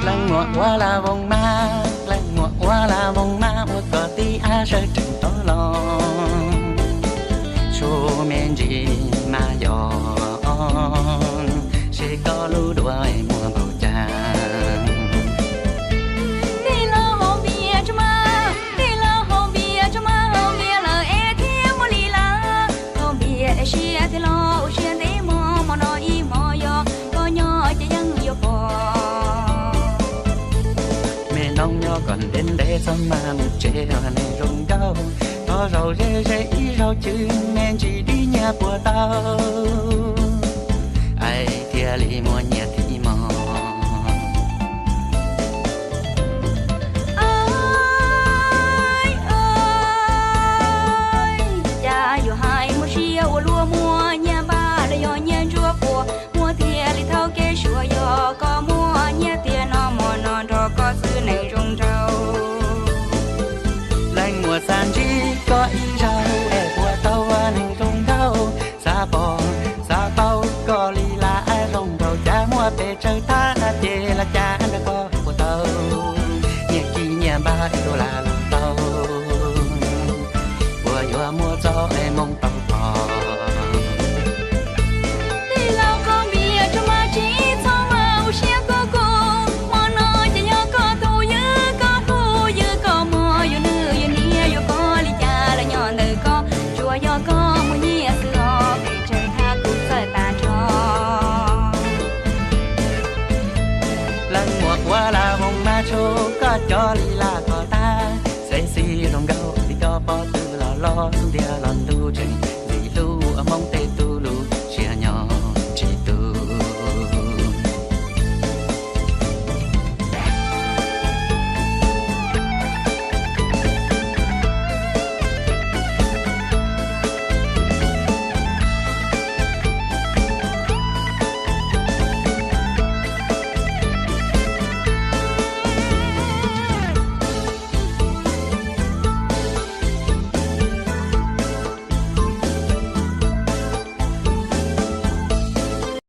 Leej muam ua la voos mab, leej muam ua la voos mab, ua koj tib ab sawv tsees tod los. Tshuav me ntsis mas yog, seb koj lub duav muag npaum cas. Tij laug Hauv Npias tso mas, tij laug Hauv Npias tso mas, Hauv Npias lawm es thiaj muaj li lawm. Hauv Npias es siab thiab los ua siab ntev mog, hmo no ib hmo yog koj nyob ces yeej yuav pom. Me noog nyob kom ntev ntev txhob mas mus tsev os neeg zoo nkauj. Thov zaum ze ze ib zaug cwj, me ntsis dib nyiag puas tau, es thiaj li muaj nyiaj thib mog. Cas yuav hais muaj siab ua luaj, muaj nyiaj npab los yog nyiaj ntsuab puas, muaj thiaj li thaum kev suav, yog koj muaj nyiaj tiag no hmo no nrog koj xwb neeg zoo nraug. Leej muam xav ntsib koj ib zaug es puas tau neeg zoo nraug, xav pom xav paub koj li lawm zoo nraug, cas muaj pes tsawg thab ces los cas nrog koj puas tau, nyiaj ci nyiaj npab tus lam los tau, puas yuav muaj txoj moo tau pom. Tij laug Hauv Npias tso mas, tsis txhob mas ua siab kub kub, hmo no ces yog koj tus ywj, koj tus ywj, koj muaj yus nwj yus niam, yuav koj li cas los nyob ntawm koj, tsuas yog koj muaj nyiaj xwb os, pes tsawg thab kuv txawj tag nrho. Leej muam ua la voos mab, tshuav koj cov li lawm kom tag, xev xis zoo nkauj li koj pob tw los los xub ntiag los ntuj tseem